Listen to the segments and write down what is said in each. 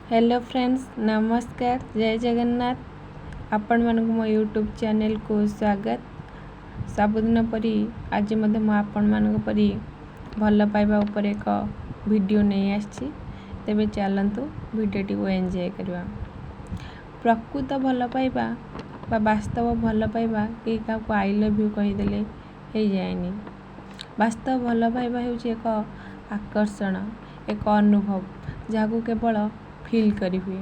Hello friends, ନମସ୍କାର, ଜୟ ଜଗନ୍ନାଥ। ଆପଣମାନଙ୍କୁ ମୋ ୟୁଟ୍ୟୁବ୍ ଚ୍ୟାନେଲକୁ ସ୍ୱାଗତ। ସବୁଦିନ ପରି ଆଜି ମଧ୍ୟ ମୁଁ ଆପଣମାନଙ୍କ ପରି ଭଲ ପାଇବା ଉପରେ ଏକ ଭିଡ଼ିଓ ନେଇ ଆସିଛି। ତେବେ ଚାଲନ୍ତୁ, ଭିଡ଼ିଓଟିକୁ ଏନ୍ଜୟ କରିବା। ପ୍ରକୃତ ଭଲ ପାଇବା ବା ବାସ୍ତବ ଭଲ ପାଇବା କେହି କାହାକୁ I love you କହିଦେଲେ ହେଇଯାଏନି। ବାସ୍ତବ ଭଲ ପାଇବା ହେଉଛି ଏକ ଆକର୍ଷଣ, ଏକ ଅନୁଭବ, ଯାହାକୁ କେବଳ ଫିଲ୍ କରିହୁଏ।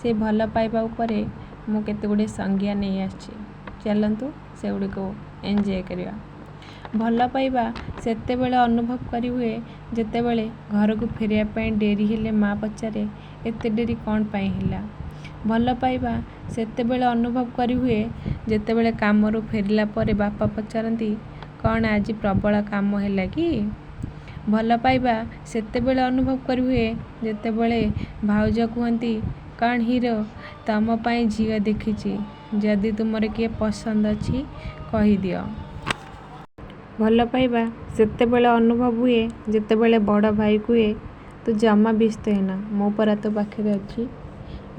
ସେ ଭଲ ପାଇବା ଉପରେ ମୁଁ କେତେ ଗୁଡ଼ିଏ ସଂଜ୍ଞା ନେଇ ଆସିଛି। ଚାଲନ୍ତୁ, ସେଗୁଡ଼ିକୁ ଏନ୍ଜୟ କରିବା। ଭଲ ପାଇବା ସେତେବେଳେ ଅନୁଭବ କରିହୁଏ, ଯେତେବେଳେ ଘରକୁ ଫେରିବା ପାଇଁ ଡେରି ହେଲେ ମା ପଚାରେ, "ଏତେ ଡେରି କ'ଣ ପାଇଁ ହେଲା?" ଭଲ ପାଇବା ସେତେବେଳେ ଅନୁଭବ କରିହୁଏ, ଯେତେବେଳେ କାମରୁ ଫେରିଲା ପରେ ବାପା ପଚାରନ୍ତି, "କ'ଣ ଆଜି ପ୍ରବଳ କାମ ହେଲା କି?" ଭଲ ପାଇବା ସେତେବେଳେ ଅନୁଭବ କରିହୁଏ, ଯେତେବେଳେ ଭାଉଜ କୁହନ୍ତି, "କ'ଣ ହିରୋ, ତମ ପାଇଁ ଝିଅ ଦେଖିଛି, ଯଦି ତୁମର କିଏ ପସନ୍ଦ ଅଛି କହିଦିଅ।" ଭଲ ପାଇବା ସେତେବେଳେ ଅନୁଭବ ହୁଏ, ଯେତେବେଳେ ବଡ଼ ଭାଇ କୁହେ, "ତୁ ଜମା ବ୍ୟସ୍ତ ହେନା, ମୁଁ ପରା ତୋ ପାଖରେ ଅଛି।"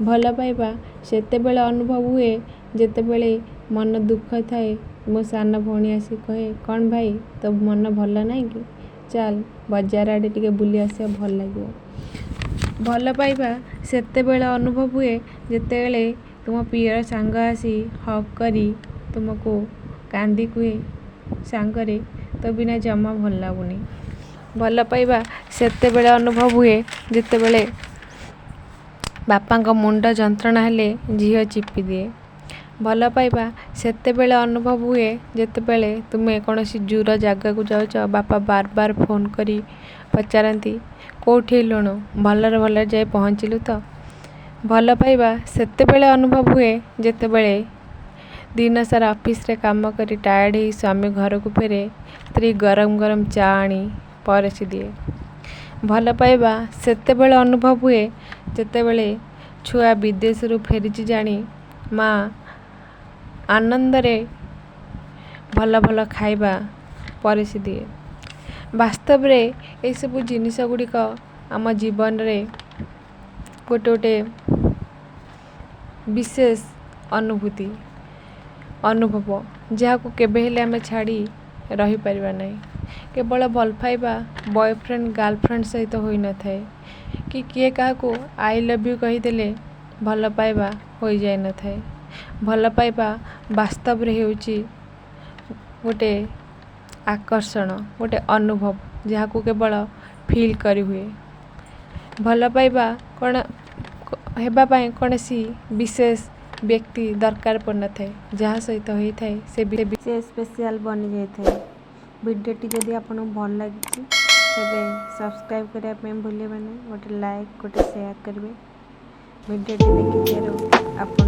ଭଲ ପାଇବା ସେତେବେଳେ ଅନୁଭବ ହୁଏ, ଯେତେବେଳେ ମନ ଦୁଃଖ ଥାଏ, ମୋ ସାନ ଭଉଣୀ ଆସି କହେ, "କ'ଣ ଭାଇ, ତୋ ମନ ଭଲ ନାହିଁ କି? ଚାଲ, ବଜାର ଆଡ଼େ ଟିକେ ବୁଲି ଆସିବା, ଭଲ ଲାଗିବ।" ଭଲ ପାଇବା ସେତେବେଳେ ଅନୁଭବ ହୁଏ, ଯେତେବେଳେ ତୁମ ପ୍ରିୟ ସାଙ୍ଗ ଆସି ହଗ୍ କରି ତୁମକୁ କାନ୍ଦି କୁହେ, "ସାଙ୍ଗରେ, ତୋ ବିନା ଜମା ଭଲ ଲାଗୁନି।" ଭଲ ପାଇବା ସେତେବେଳେ ଅନୁଭବ ହୁଏ, ଯେତେବେଳେ ବାପାଙ୍କ ମୁଣ୍ଡ ଯନ୍ତ୍ରଣା ହେଲେ ଝିଅ ଚିପିଦିଏ। ଭଲ ପାଇବା ସେତେବେଳେ ଅନୁଭବ ହୁଏ, ଯେତେବେଳେ ତୁମେ କୌଣସି ଦୂର ଜାଗାକୁ ଯାଉଛ, ବାପା ବାର ବାର ଫୋନ୍ କରି ପଚାରନ୍ତି, "କେଉଁଠି ହେଲୁଣୁ? ଭଲରେ ଭଲରେ ଯାଇ ପହଞ୍ଚିଲୁ ତ?" ଭଲ ପାଇବା ସେତେବେଳେ ଅନୁଭବ ହୁଏ, ଯେତେବେଳେ ଦିନସାରା ଅଫିସରେ କାମ କରି ଟାୟାର୍ଡ଼ ହେଇ ସ୍ୱାମୀ ଘରକୁ ଫେରେ, ସ୍ତ୍ରୀ ଗରମ ଗରମ ଚା ଆଣି ପରସି ଦିଏ। ଭଲ ପାଇବା ସେତେବେଳେ ଅନୁଭବ ହୁଏ, ଯେତେବେଳେ ଛୁଆ ବିଦେଶରୁ ଫେରିଛି ଜାଣି ମା ଆନନ୍ଦରେ ଭଲ ଭଲ ଖାଇବା ପରସି ଦିଏ। ବାସ୍ତବରେ ଏସବୁ ଜିନିଷ ଗୁଡ଼ିକ ଆମ ଜୀବନରେ ଗୋଟେ ଗୋଟେ ବିଶେଷ ଅନୁଭୂତି, ଅନୁଭବ, ଯାହାକୁ କେବେ ହେଲେ ଆମେ ଛାଡ଼ି ରହିପାରିବା ନାହିଁ। କେବଳ ଭଲ ପାଇବା ବୟଫ୍ରେଣ୍ଡ ଗାର୍ଲଫ୍ରେଣ୍ଡ ସହିତ ହୋଇନଥାଏ କି କିଏ କାହାକୁ I love you କହିଦେଲେ ଭଲ ପାଇବା ହୋଇଯାଇନଥାଏ। ଭଲ ପାଇବା ବାସ୍ତବରେ ହେଉଛି ଗୋଟେ ଆକର୍ଷଣ, ଗୋଟେ ଅନୁଭବ, ଯାହାକୁ କେବଳ ଫିଲ୍ କରିହୁଏ। ଭଲ ପାଇବା କ'ଣ ହେବା ପାଇଁ କୌଣସି ବିଶେଷ ବ୍ୟକ୍ତି ଦରକାର ପଡ଼ିନଥାଏ। ଯାହା ସହିତ ହୋଇଥାଏ, ସେ ସେ ସ୍ପେଶିଆଲ ବନିଯାଇଥାଏ। ଭିଡ଼ିଓଟି ଯଦି ଆପଣଙ୍କୁ ଭଲ ଲାଗିଛି, ତେବେ ସବସ୍କ୍ରାଇବ୍ କରିବା ପାଇଁ ଭୁଲିବେ ନାହିଁ। ଗୋଟେ ଲାଇକ୍, ଗୋଟେ ସେୟାର କରିବେ। ଭିଡ଼ିଓଟି ଦେଖିଥିବାରୁ ଆପଣଙ୍କୁ